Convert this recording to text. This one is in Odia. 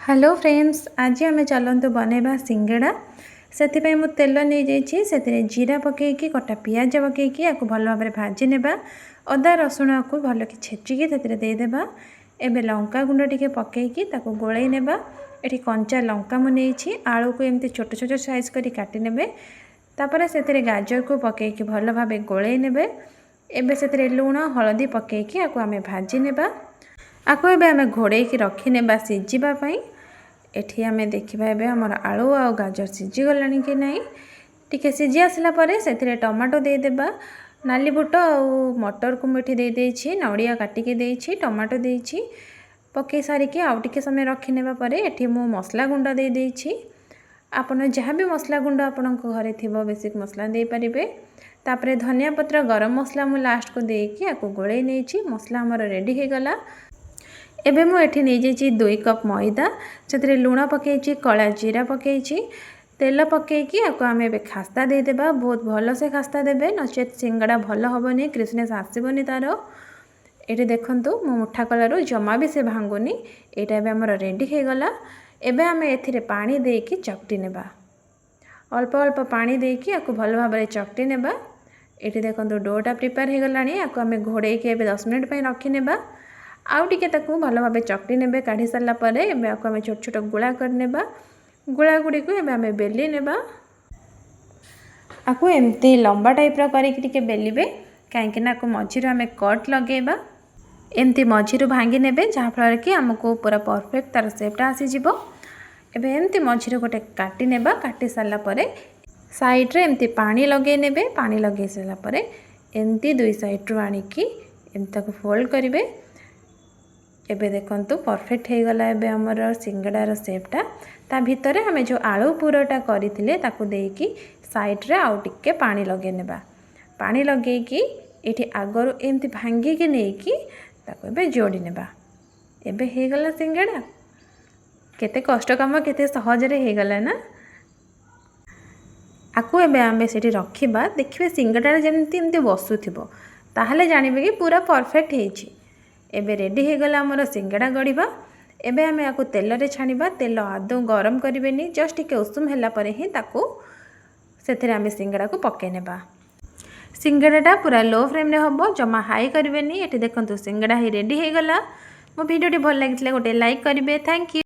ହ୍ୟାଲୋ ଫ୍ରେଣ୍ଡସ୍, ଆଜି ଆମେ ଚାଲନ୍ତୁ ବନେଇବା ସିଙ୍ଗଡ଼ା। ସେଥିପାଇଁ ମୁଁ ତେଲ ନେଇଯାଇଛି। ସେଥିରେ ଜିରା ପକାଇକି, କଟା ପିଆଜ ପକାଇକି ଆକୁ ଭଲ ଭାବରେ ଭାଜି ନେବା। ଅଦା ରସୁଣକୁ ଭଲକି ଛେଚିକି ସେଥିରେ ଦେଇଦେବା। ଏବେ ଲଙ୍କା ଗୁଣ୍ଡ ଟିକେ ପକାଇକି ତାକୁ ଗୋଳେଇ ନେବା। ଏଠି କଞ୍ଚା ଲଙ୍କା ମୁଁ ନେଇଛି। ଆଳୁକୁ ଏମିତି ଛୋଟ ଛୋଟ ସାଇଜ୍ କରି କାଟି ନେବେ। ତାପରେ ସେଥିରେ ଗାଜରକୁ ପକାଇକି ଭଲ ଭାବେ ଗୋଳେଇ ନେବେ। ଏବେ ସେଥିରେ ଲୁଣ, ହଳଦୀ ପକାଇକି ଆକୁ ଆମେ ଭାଜି ନେବା। ଆକୁ ଏବେ ଆମେ ଘୋଡ଼େଇକି ରଖିନେବା ସିଝିବା ପାଇଁ। ଏଠି ଆମେ ଦେଖିବା ଏବେ ଆମର ଆଳୁ ଆଉ ଗାଜର ସିଝିଗଲାଣି କି ନାହିଁ। ଟିକେ ସିଝି ଆସିଲା ପରେ ସେଥିରେ ଟମାଟୋ ଦେଇଦେବା। ନାଲି ବୁଟ ଆଉ ମଟରକୁ ମୁଁ ଏଠି ଦେଇଦେଇଛି। ନଡ଼ିଆ କାଟିକି ଦେଇଛି, ଟମାଟୋ ଦେଇଛି। ପକାଇ ସାରିକି ଆଉ ଟିକେ ସମୟ ରଖିନେବା ପରେ ଏଠି ମୁଁ ମସଲା ଗୁଣ୍ଡ ଦେଇଦେଇଛି। ଆପଣ ଯାହା ବି ମସଲା ଗୁଣ୍ଡ ଆପଣଙ୍କ ଘରେ ଥିବ, ବେସିକ୍ ମସଲା ଦେଇପାରିବେ। ତାପରେ ଧନିଆ ପତ୍ର, ଗରମ ମସଲା ମୁଁ ଲାଷ୍ଟକୁ ଦେଇକି ଆକୁ ଗୋଳେଇ ନେଇଛି। ମସଲା ଆମର ରେଡ଼ି ହେଇଗଲା। ଏବେ ମୁଁ ଏଠି ନେଇଯାଇଛି 2 କପ୍ ମଇଦା। ସେଥିରେ ଲୁଣ ପକାଇଛି, କଳା ଜିରା ପକାଇଛି। ତେଲ ପକାଇକି ଆକୁ ଆମେ ଏବେ ଖାସ୍ତା ଦେଇଦେବା। ବହୁତ ଭଲସେ ଖାସ୍ତା ଦେବେ, ନଚେତ୍ ସିଙ୍ଗଡ଼ା ଭଲ ହେବନି, କ୍ରିସ୍ପନେସ୍ ଆସିବନି ତା'ର। ଏଠି ଦେଖନ୍ତୁ, ମୁଁ ମୁଠା କଲାରୁ ଜମା ବି ସେ ଭାଙ୍ଗୁନି। ଏଇଟା ଏବେ ଆମର ରେଡ଼ି ହେଇଗଲା। ଏବେ ଆମେ ଏଥିରେ ପାଣି ଦେଇକି ଚକଟି ନେବା। ଅଳ୍ପ ଅଳ୍ପ ପାଣି ଦେଇକି ଆକୁ ଭଲ ଭାବରେ ଚକଟି ନେବା। ଏଠି ଦେଖନ୍ତୁ, ଡୋଟା ପ୍ରିପେୟାର ହେଇଗଲାଣି। ଆକୁ ଆମେ ଘୋଡ଼େଇକି ଏବେ 10 ମିନିଟ୍ ପାଇଁ ରଖିନେବା। ଆଉ ଟିକେ ତାକୁ ଭଲ ଭାବେ ଚକଟି ନେବେ। କାଢ଼ି ସାରିଲା ପରେ ଏବେ ଆକୁ ଆମେ ଛୋଟ ଛୋଟ ଗୁଳା କରିନେବା। ଗୁଳା ଗୁଡ଼ିକୁ ଏବେ ଆମେ ବେଲି ନେବା। ଆକୁ ଏମିତି ଲମ୍ବା ଟାଇପ୍ର କରିକି ଟିକେ ବେଲିବେ, କାହିଁକିନା ଆକୁ ମଝିରୁ ଆମେ କଟ୍ ଲଗେଇବା। ଏମିତି ମଝିରୁ ଭାଙ୍ଗି ନେବେ, ଯାହାଫଳରେ କି ଆମକୁ ପୁରା ପରଫେକ୍ଟ ତା'ର ସେପ୍ଟା ଆସିଯିବ। ଏବେ ଏମିତି ମଝିରୁ ଗୋଟେ କାଟି ନେବା। କାଟି ସାରିଲା ପରେ ସାଇଡ଼୍ରେ ଏମିତି ପାଣି ଲଗେଇ ନେବେ। ପାଣି ଲଗେଇ ସାରିଲା ପରେ ଏମିତି ଦୁଇ ସାଇଡ଼୍ରୁ ଆଣିକି ଏମିତି ତାକୁ ଫୋଲ୍ଡ କରିବେ। ଏବେ ଦେଖନ୍ତୁ, ପରଫେକ୍ଟ ହେଇଗଲା ଏବେ ଆମର ସିଙ୍ଗଡ଼ାର ସେପ୍ଟା। ତା ଭିତରେ ଆମେ ଯେଉଁ ଆଳୁ ପୁରଟା କରିଥିଲେ, ତାକୁ ଦେଇକି ସାଇଡ଼୍ରେ ଆଉ ଟିକେ ପାଣି ଲଗେଇ ନେବା। ପାଣି ଲଗେଇକି ଏଇଠି ଆଗରୁ ଏମିତି ଭାଙ୍ଗିକି ନେଇକି ତାକୁ ଏବେ ଯୋଡ଼ି ନେବା। ଏବେ ହେଇଗଲା ସିଙ୍ଗଡ଼ା। କେତେ କଷ୍ଟ କାମ କେତେ ସହଜରେ ହେଇଗଲା ନା? ଆକୁ ଏବେ ଆମେ ସେଠି ରଖିବା। ଦେଖିବେ, ସିଙ୍ଗଡ଼ାଟା ଯେମିତି ଏମିତି ବସୁଥିବ, ତାହେଲେ ଜାଣିବେ କି ପୁରା ପରଫେକ୍ଟ ହେଇଛି। ଏବେ ରେଡ଼ି ହେଇଗଲା ଆମର ସିଙ୍ଗଡ଼ା ଗଢ଼ିବା। ଏବେ ଆମେ ଆକୁ ତେଲରେ ଛାଣିବା। ତେଲ ଆଦୌ ଗରମ କରିବେନି, ଜଷ୍ଟ ଟିକେ ଉଷୁମ ହେଲା ପରେ ହିଁ ତାକୁ ସେଥିରେ ଆମେ ସିଙ୍ଗଡ଼ାକୁ ପକାଇ ନେବା। ସିଙ୍ଗଡ଼ାଟା ପୁରା ଲୋ ଫ୍ଲେମ୍ରେ ହେବ, ଜମା ହାଇ କରିବେନି। ଏଠି ଦେଖନ୍ତୁ, ସିଙ୍ଗଡ଼ା ହେଇ ରେଡ଼ି ହେଇଗଲା। ମୋ ଭିଡ଼ିଓଟି ଭଲ ଲାଗିଥିଲେ ଗୋଟେ ଲାଇକ୍ କରିବେ। Thank you.